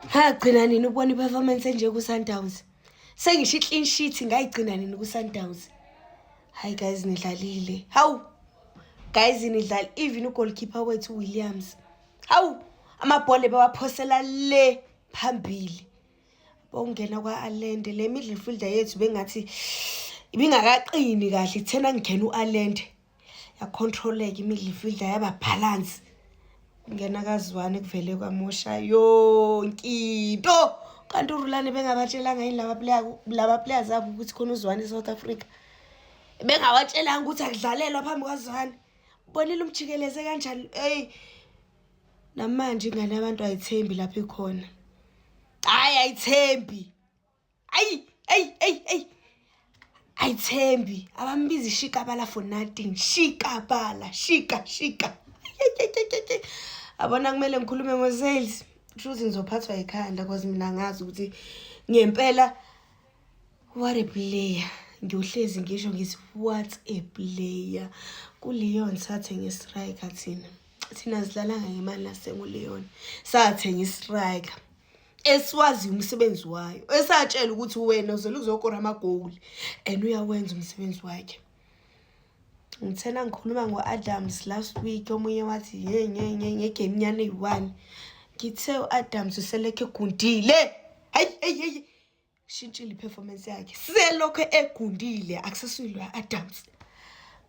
Ngagcina nini ukubona i-performance enje ku-Sundowns? Sengisho i-clean sheet, ngayigcina nini ku-Sundowns? Hayi guys, nidlalile. Hawu guys, nidlala. Even ugoalkeeper wethu Williams, hawu, amabhola bewaphosela le phambili. Bokungena kwa-Allende, le midfielder yethu bengathi ibingakaqini kahle. Ithena ngena u-Allende, yacontroleka imidfielder, yaba balance. Kungena kaZwane, kuvele kwamosha yonke into. Kanti uRulani bengabatshelanga yini laba player, laba players abo, ukuthi khona uZwane eSouth Africa? Bengawatshelanga ukuthi akudlalelwa phambi kwaZwane? Bonile umjikeleze kanjani? Hey, namanje ingane abantu ayithembi lapho ikhona. Hayi, ayithembi. Ayi, ayi, ayi, ayi, ayithembi. Abambizi Shikabala for nothing. Shikabala, shika shika. Abona, kumele ngikhulume ngo-Sales, truth ngizophathwa yikhanda, cause mina ngazi ukuthi ngempela what a player. Ngiyohlezi ngisho ngithi what a player kuLeon. Sathenga i-striker thina. Thina sidlalanga ngemali nasenga uLeon, sathenga i-striker esiwaziyo umsebenzi wayo, esatshela ukuthi wena uzele uzokora amagoli, and uyawenza umsebenzi wakhe. Ngithena ngikhuluma ngo-Adams last week, omunye wathi ye nye nye ngegame nyana eyi-one. Ngithe u-Adams uselokhu egundile. Hayi, hayi, hayi, shintshile i-performance yakhe, selokhu egundile, akusesuyilwa Adams.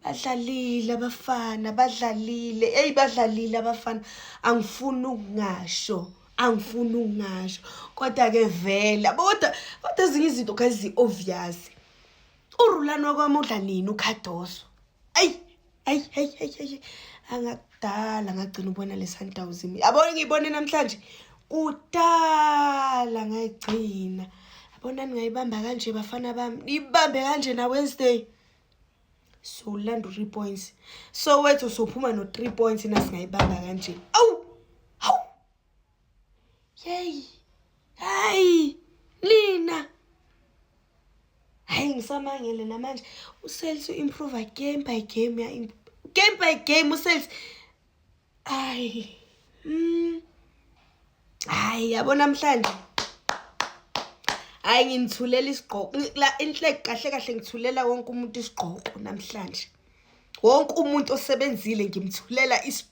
Badlalile abafana, badlalile. Eyi, badlalile abafana. Angifuni ukungasho, angifuni ukungasho, kodwa-ke vele, kodwa ezinye izinto guys zi-obvious. URulani wakwami udla nini uKhadoso? Ayi, ayi, ayi, ayi, ayi, angakudala ngagcina ubona le Sundowns. Yabona, ngiyibone namhlanje, kudala ngayigcina. Yabona, ningayibamba kanje bafana bami, niyibambe kanje na Wednesday, so ulanda u-3 points. So wethu sophuma no-3 points nasingayibamba kanje. Awu, hawu, yeyi, hayi nina, hayi, ngisamangele namanje. USales u-improve game by game, ya, game by game uSales. Hayi, hayi, yabo, namhlanje, hayi, nginithulela isigqoko la inhle. Kahle kahle, ngithulela wonke umuntu isigqoko namhlanje. Wonke umuntu osebenzile ngimthulela.